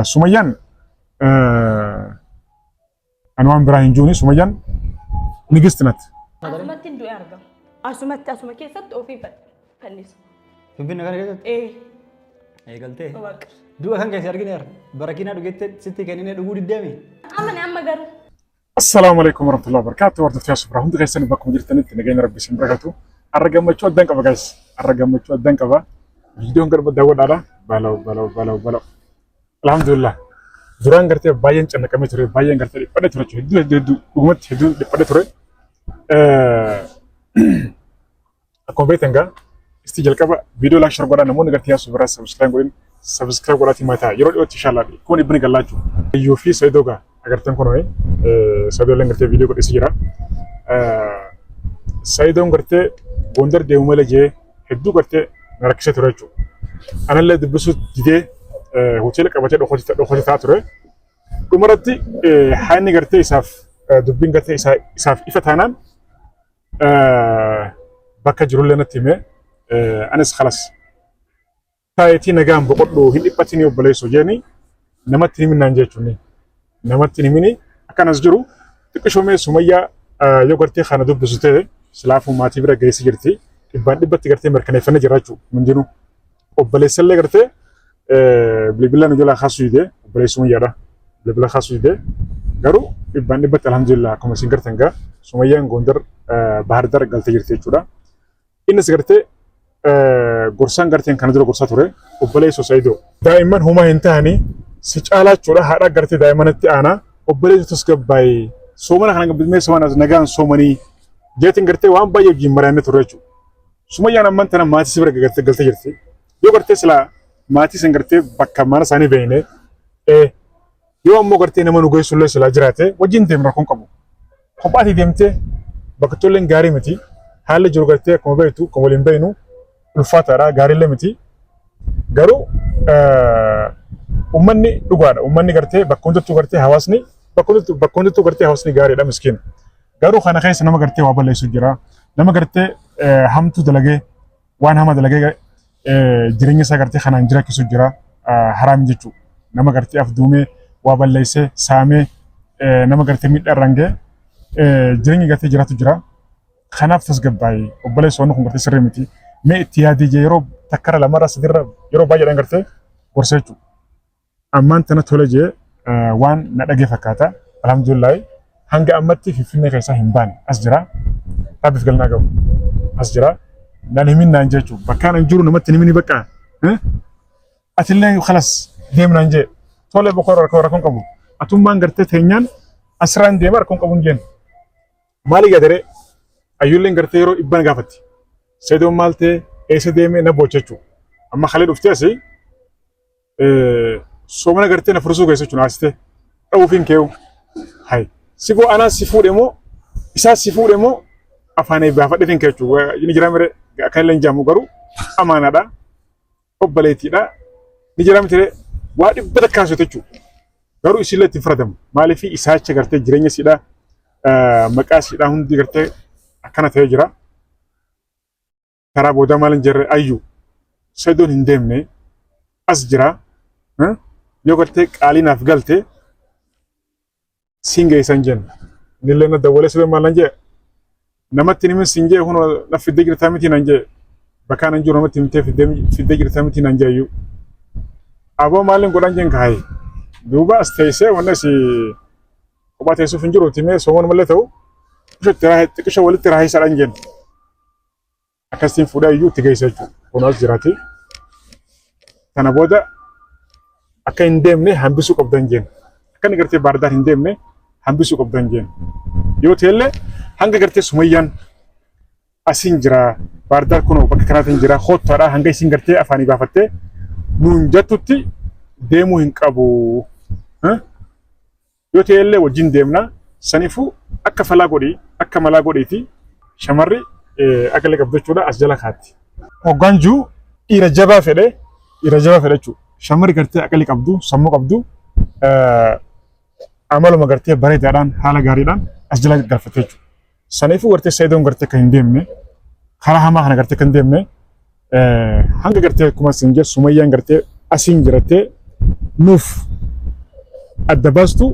Sumayyaan ani waan biraa hin juuni Sumayyaan nigist nat. Asumatti hin du'e argama. Asumatti asuma keessatti ofii fannisa. Finfinnee kana keessatti Ee, eegaltee. Waaqa. Du'a kan keessa argineera. Barakiinaa dhugeette sitti kennine dhuguu diddeemi. Amane amma garuu. Assalaamu alaikum warahmatullahi wabarakatuh. Hordoftoota Sufraa hundi keessan bakkuma jirtanitti nageenya Rabbi isin barakatu. Har'a gammachuu addaan qaba guys. Har'a gammachuu addaan qaba. Viidiyoon garba daawwadhaadha. Balaw balaw balaw balaw. Alhamdulillah. Duraan gartee baay'een cannaqamee ture, baay'een gartee dhiphadhe ture jechuudha. Hedduu hedduu hedduu dhugumatti hedduu dhiphadhe ture. Akkuma beektan gaa isti jalqaba viidiyoo laak shar godhaa namoonni gartee yaasuu biraa sabiskiraayib godhin sabiskiraayib godhaatii mataa yeroo dhiyootti inshallah kun dhibbini gallaa jechuudha. Iyyuu fi Saidoo gaa agartan kun Saidoo illee gartee viidiyoo godhisi jira. Saidoon gartee Gondar deemu malee jee hedduu gartee na rakkisee ture jechuudha. Anallee dubbisuu didee hoteela qabatee dhokatee taa'aa ture. Dhumarratti haalli gartee isaaf dubbiin gartee isaaf ifa taanaan bakka jirullee natti hime anis kalas taayetii nagaan boqodhu hin dhiphatin obboleessoo jeeni namatti hin himinaan jechuun namatti hin himini akkanas jiru xiqqishoo mee Sumayyaa yoo gartee kana dubbisu ta'e silaafuu maatii bira geessi jirti dhibbaan dhibbatti gartee mirkaneeffannee jira jechuudha hundinuu obboleessallee gartee bilbila nu jalaa kaasuu dide obboleessi Sumayyaadha bilbila kaasuu dide garuu dhibbaan dhibbatti alhamdulillah akkuma isin gartan gaa Sumayyaan Gondar Bahar Dar galtee jirti jechuudha. Innis gartee gorsaan garteen kana dura gorsaa ture obboleessoo Saidoo. Daa'imman homaa hin tahanii si caalaa jechuudha haadha gartee daa'immanitti aanaa obboleessoo tasgabbaa'ee soomana kana mee soomana nagaan soomanii jeetiin gartee waan baay'ee wajjin mari'annee turre jechuudha. Sumayyaan amman tana maatii si bira galtee jirti. Yoo gartee silaa maatii san gartee bakka mana isaanii beekne yoo ammoo gartee nama nu geessu illee silaa jiraate wajjin deemna rakkoon qabu. Kophaatii deemtee bakka tolleen gaarii miti. Haalli jiru gartee akkuma beektu kan waliin beeknu ulfaataadha gaariillee miti. Garuu uummanni dhugaadha. Uummanni gartee bakka hundattuu gartee hawaasni bakka hundattuu gartee hawaasni gaariidha miskiina. Garuu kana keessa nama gartee waa balleessu jira. Nama gartee hamtuu dalagee waan hama dalagee jireenya isaa gartee kanaan jiraachisu jira. Haraam jechuudha. Nama gartee afduumee waa balleessee saamee nama gartee miidhaa irraan ga'e jireenya gartee jiraatu jira. Kanaaf tasgabbaa'ee obboleessa wanni kun gartee sirrii miti. Mee itti yaadii jee yeroo takkarra lamarra sadirra yeroo baay'eedhaan gartee gorsa jechuudha. Ammaan tana tole jee waan na dhagee fakkaata. Alhamdulillah hanga ammatti Finfinnee keessaa hin baane as jira. Rabbiif galnaa gahu as jira. Nan himin naan jechuun bakkaan an jiru namatti hin himini bakka. Atillee kalas deem naan jee tole boqoo rakkoo rakkoon qabu. Atummaan gartee teenyaan asirraan deema rakkoon qabu hin jeen. Maali gadaree ayyuulleen gartee yeroo dhibban gaafatti. Seedoon maal ta'e eessa deemee na boocha jechuudha. Amma kalee dhuftee asii soomana gartee na fursuu keessa jechuudha asitee dha'uuf hin keewu. Hay si koo anaa si fuudhe moo isaa si fuudhe moo afaan baafadhe hin keechu inni jira mire akka illee hin jaamu garuu amaanaadha obboleettiidha ni jira miti waa dhibba takkaa sote jechuudha. Garuu isillee ittiin faradamu maaliif isaacha gartee jireenya siidha maqaa siidha hundi gartee akkana ta'ee jira. Karaa boodaa maal hin jirre ayyu Saidoon hin deemne as jira yoo gartee qaalii naaf galte siin geessan jenna. Innillee na dawwalee Saidoon maal nan jee namatti hin himin siin jee kunoo na fiddee jirtaa miti nan jee bakka nan jiru namatti himtee fiddee jirtaa miti nan jee ayyuu. Aboo maaliin godhan jeen kaayi duuba as teessee wanna si kophaa teessuuf hin jiru timee sooman malee ta'u xiqqisho walitti raahisadhaan jenna. Akkasiin fuudhee iyyuu itti geessa jechuudha. Kun as jiraati. Kana booda akka hin deemne hambisuu qabdan jenna. Akka inni gartee baardaar hin deemne hambisuu qabdan jenna. Yoo ta'ellee hanga gartee Sumayyaan asiin jira baardaar kunoo bakka kanaatiin jira koottaadha hanga isin gartee afaanii baafattee nuun jettutti deemuu hin qabu. Yoo ta'e illee wajjin deemna. Saniifuu akka falaa godhi, akka malaa godhiiti shamarri aqli qabdu jechuudha as jala kaatti. Hoggaan jiru dhiira jabaa fedhe, dhiira jabaa fedhe jechuudha. Shamarri gartee aqli qabdu, sammuu qabdu amaluma gartee bareedaadhaan haala gaariidhaan as jala galfatte jechuudha. Saniifuu gartee Sa'idoon gartee akka hin deemne karaa hamaa kana gartee akka hin deemne hanga gartee akkuma isin jedhu Sumayyaan gartee asiin jirattee nuuf adda baastu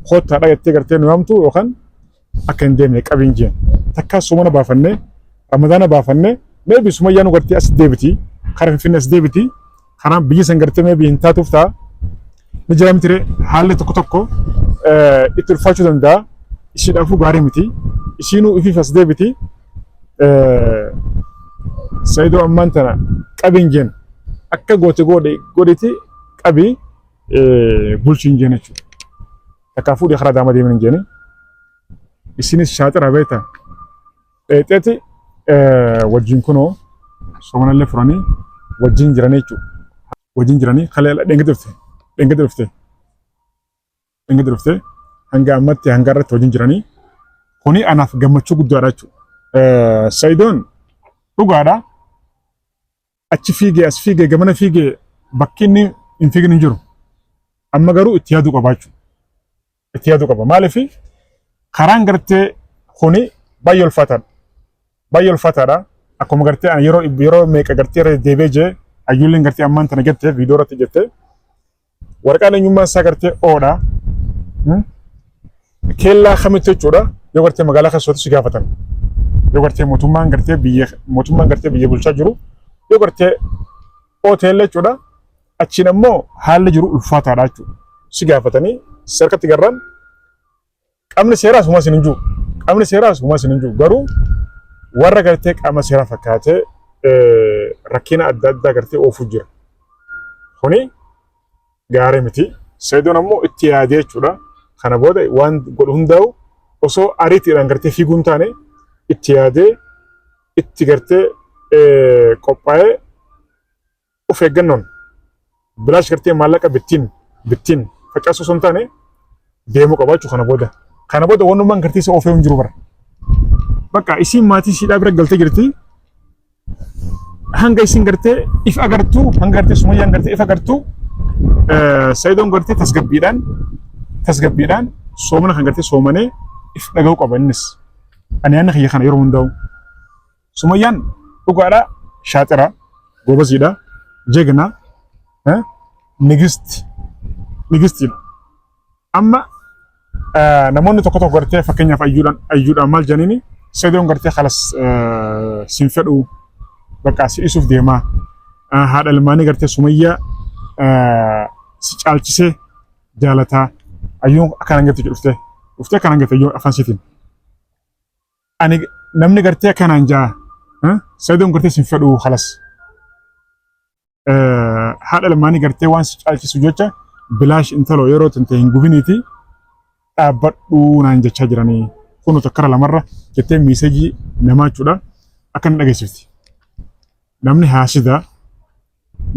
koottaadha jettee gartee nu yaamtu yookaan akka hin deemne qabiin jeen. Takkaa soomana baafannee Ramadaana baafannee maybe Sumayyaan nu gartee as deebiti, karaa Finfinnee as deebiti, karaan biyya san gartee maybe hin taatuuf ta'a. Ni jira miti haalli tokko tokko itti ulfaachuu danda'a. Ishiidhaafuu gaarii miti. Ishiinuu ifiif as deebiti. Saayidoo ammaan tana qabiin jeen akka goote godhiti qabii bulchiin jeen jechuudha. Takkaa fuudhee karaa daama deemin hin jeeni. Isinis shaaxira beektaa. Dheexeeti wajjin kunoo soomanallee furanii wajjin jiranii jechuudha. Wajjin jiranii kalee dheengadda dhufte. Dheengadda dhufte. Dheengadda dhufte. Hanga ammatti hanga irratti wajjin jiranii. Kuni anaaf gammachuu guddaadha jechuudha. Sayidoon dhugaadha. Achi fiigee as fiigee gamana fiigee bakki inni hin fiigin hin jiru. Amma garuu itti yaaduu qaba jechuudha. Itti yaaduu qaba. Maaliif karaan gartee kuni baay'ee ulfaataadha. Baay'ee ulfaataadha. Akkuma gartee ani yeroo yeroo meeqa gartee irra deddeebi'ee jee ayyuulleen gartee ammaan tana jette viidiyoo irratti jette waraqaan eenyummaa isaa gartee oodha. Keellaa kamitti jechuudha yoo gartee magaalaa keessatti si gaafatan. Yoo gartee mootummaan gartee biyya bulchaa jiru yoo gartee hoteela jechuudha. Achiin ammoo haalli jiru ulfaataadha jechuudha. Si gaafatanii si harkatti garraan qaamni seeraas homaa isin hin jiru. Qaamni seeraas homaa isin hin jiru. Garuu warra gartee qaama seeraa fakkaatee rakkina adda addaa gartee oofuu jira. Kuni gaarii miti. Sayidoon ammoo itti yaadee jechuudha. Kana booda waan godhu hundaa'u osoo ariitiidhaan gartee fiiguu hin taane itti yaadee itti gartee qophaa'ee of eeggannoon bilaash gartee maallaqa bittiin bittiin facaasuu osoo hin taane deemuu qaba jechuudha kana booda. Kana booda wannummaan gartee isa oofee hin jiru bara. Bakka isiin maatii ishiidhaa bira galtee jirti. Hanga isin gartee if agartuu hanga gartee Sumayyaan gartee if agartuu Sayidoon gartee tasgabbiidhaan tasgabbiidhaan soomana kan gartee soomanee if dhaga'uu qaba innis. Ani yaadni kiyya kana yeroo hundaa'u. Sumayyaan dhugaadha shaaxira gobaziidha jegna nigisti nigistiidha. Amma namoonni tokko tokko gartee fakkeenyaaf ayyuudhaan ayyuudhaan maal jedhaniini Sayidoon gartee kalas sin fedhu bakka si dhiisuuf deemaa haadha ilmaanii gartee Sumayyaa si caalchisee jaalataa ayyuun akkanaan jette dhuftee dhuftee akkanaan jette ayyuun afaan siitiin. Ani namni gartee akkanaan jaa Sayidoon gartee sin fedhu kalas. Haadha ilmaanii gartee waan si caalchisu jecha bilaash intaloo yeroo tante hin gubiniiti dhaabbadhuu naan jechaa jiranii kunu takkara lamarra jettee miisejii namaa jechuudha akka inni dhageessifti. Namni haasidaa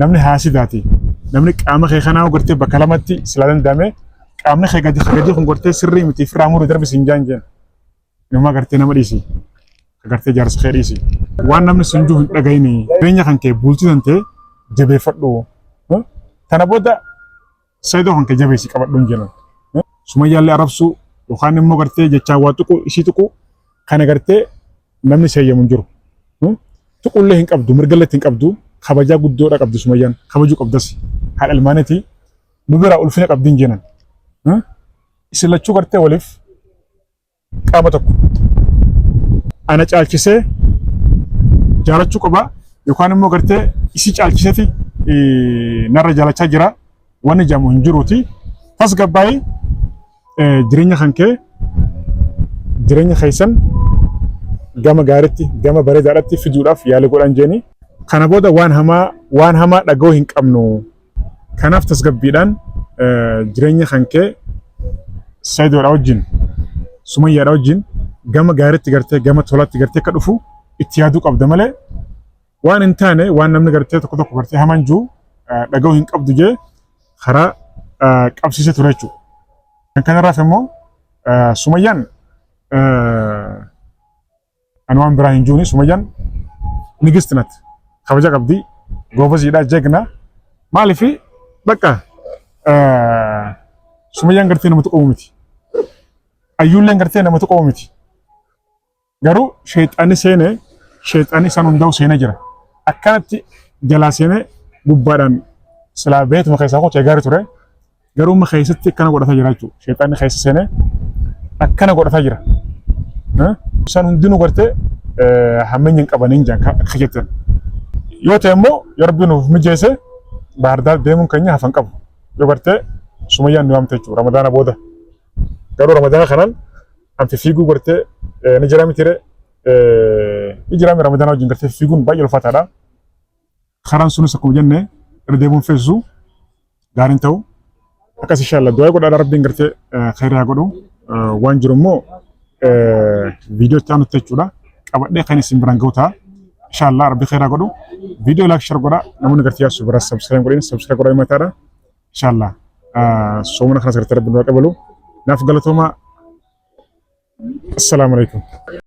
namni haasidaati namni qaama kee kanaa gartee bakka lamatti silaa danda'ame qaamni kee gadi gadi kun gartee sirrii miti firraa muruu darbi siin jaan jeen. Nama gartee nama dhiisi. Gartee jaarsa kee dhiisi. Waan namni sun jiru hin dhagayini. Jireenya kan kee bultii tan ta'e jabeeffadhu. Tana booda Saayidoo kan kee jabeessi qabadhu hin jennu. Sumayyaallee arrabsuu yookaan immoo gartee jechaa waa tuquu ishii tuquu kana gartee namni seeyyamu hin jiru. Tuqullee hin qabdu mirgallee hin qabdu kabajaa guddoodha qabdi Sumayyaan kabajuu qabdas haadha ilmaaniiti nu biraa ulfina qabdi hin jennan. Isin lachuu gartee waliif qaama tokko. Ana caalchisee jaalachuu qaba yookaan immoo gartee isii caalchiseeti narra jaalachaa jira wanni jedhamu hin jiruuti. Tasgabbaa'ii jireenya kan kee jireenya keessan gama gaariitti gama bareedaadhaatti fiduudhaaf yaala godhan jeeni. Kana booda waan hamaa waan hamaa dhaga'uu hin qabnu. Kanaaf tasgabbiidhaan jireenya kan kee Sayidoodha wajjin Sumayyaadha wajjin gama gaariitti gartee gama tolaatti gartee akka dhufu itti yaaduu qabda malee waan hin taane waan namni gartee tokko tokko gartee hamaan jiru dhaga'uu hin qabdu jee karaa qabsiisee ture jechuudha. Kan kanarraaf immoo Sumayyaan ani waan biraa hin jiruuni Sumayyaan nigist nat kabaja qabdi goobaziidha jegna maaliif bakka Sumayyaan gartee nama tuqamu miti. Ayyuulleen gartee nama tuqamu miti. Garuu sheexanni seenee sheexanni isaan hundaa'u seenee jira. Akkanatti jalaa seenee gubbaadhaan silaa beetuma keessaa kotee gaarii ture. Garuu amma keessatti akkana godhataa jira jechuudha. Sheexaanni keessa seenee akkana godhataa jira. Isaan hundinuu gartee hammeenya hin qabaniin jaan akka jettan. Yoo ta'e immoo yoo Rabbi nuuf mijeesse Baahirdaar deemuun keenya hafan qabu. Yoo gartee Sumayyaan nu waamte jechuudha Ramadaana booda. Garuu Ramadaana kanaan an fiiguu gartee ni jira miti ree ni jira Ramadaana wajjin gartee fiiguun baay'ee ulfaataadha. Karaan sunis akkuma jenne irra deemuun feesisu gaariin ta'u. Akkas inshallah du'aa godhaadha Rabbiin gartee khayrii haa godhu. Waan jiru immoo viidiyoo itti aanutti jechuudha. Qabadhee kan isin biraan ga'u ta'a. Inshallah Rabbi khayrii haa godhu. Viidiyoo like share godhaa. Namoonni gartee yaasu biraa subscribe godhin subscribe godhaa himataadha. Inshallah soomana kanas gartee Rabbi nu haa qabalu. Naaf galatoomaa. Assalaamu alaikum.